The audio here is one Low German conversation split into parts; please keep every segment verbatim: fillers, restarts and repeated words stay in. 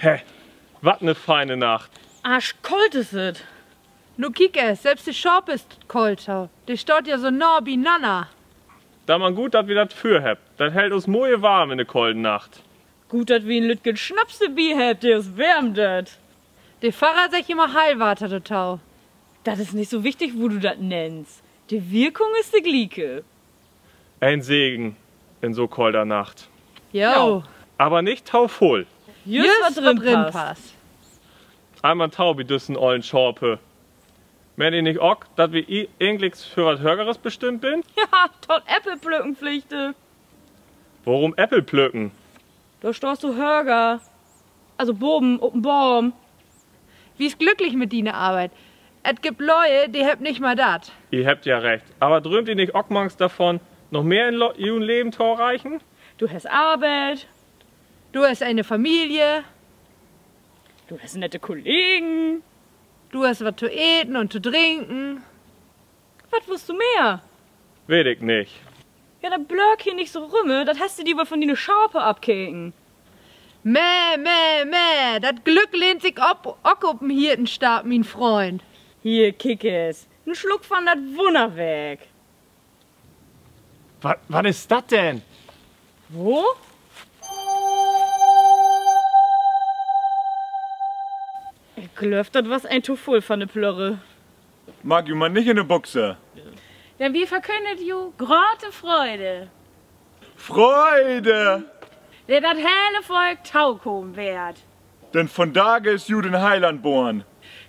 He, wat 'ne fiene Nacht. Arschkoolt is dat. Nu kiek es, sülvst de Schaap is dat koolt, de staht ja so nah bi'nanner. Denn man goot, dat wi dat Füer hebbt. Dat hellt us moi warm in de kolde Nacht. Goot, dat wi en lüttken Snaps dorbi hebbt, de us wärmt. De Pfarrer seggt jümmer Heilwater dorto. Dat is nich so wichtig, wo du dat nennst. De Wirkung is de glieke. En Segen in so kolde Nacht. Jo. Aver nich to vull. Jüst wat rin passt. Eenmal to bi düssen ollen Schape. Meent ji nich ok, dat wi egentlik för wat Högeres bestimmt bünt? Ja, to'n Äppelplücken villicht. Worüm Äppelplücken? Dor stahtst du höger. Also baven, op en Boom. Wees glücklich mit diene Arbeit. Et gifft Lüe, de hebbt nich mal dat. Ji hebbt ja recht. Aver dröömt ji nich ok mangs dorvon, noch mehr in jun Leven to erreichen? Du hest Arbeit. Du hest ene Familie. Du hest nette Kollegen. Du hest wat to eten un to drinken. Wat wullt du mehr? Weet ik nich. Ja, denn blöök hier nich so rüm, dat hest du di woll von diene Schape afkeken. Mäh, mäh, mäh, dat Glück lehnt sik ok op en Hirtenstaff, mien Fründ. Hier, kiek es, en Sluck von dat Wunnerwerk. Wat, wat is dat denn? Wo? Ik glööv, dat was en to vull von de Plörre. Maakt ju man nich in de Büx. Denn wi verkündet ju grote Freude. Freude! De dat hele Volk tokamen weert. Denn vondage is ju den Heiland boren.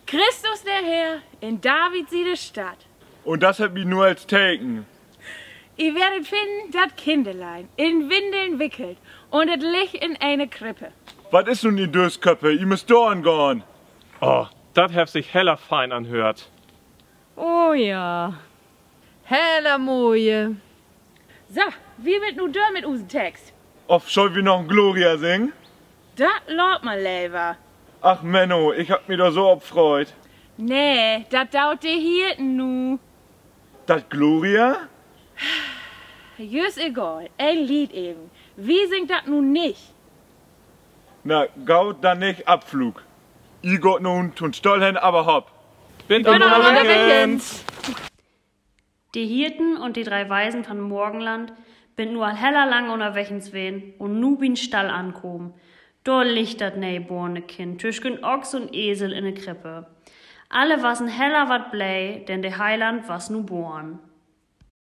Christus, de Herr, in David siene Stadt. Un dat hebbt wi nu as Teken. Ji weert finnen, dat Kindelein, in Windeln wickelt, un et liggt in ene Krippe. Wat is nu in Döösköppe? Ji müsst dor hen gahn. Oh, dat hett sik heller fein anhöört. Oh ja. Heller moje. So, wi sünd nu dör mit usen Text. Of schullt wi noch en Gloria singen? Dat laat man lever. Ach Menno, ik heff mi dor so op freut. Nee, dat doot de Hirten nu. Dat Gloria? Jüst egal, en Leed even. Wi singt dat nu nich. Na goot, denn nich, Abflug. Ji gaht nu to'n Stall hen, aver hopp. Bint ünnerwegens. De Hirten un de dree Weisen von Morgenland bünt nu al heller lang ünnerwegens ween un nu bi'n Stall ankamen. Dor liggt dat neeborne Kind tüschen Ochs un Esel in de Krippe. Alle wassen heller wat blee, denn de Heiland was nu boren.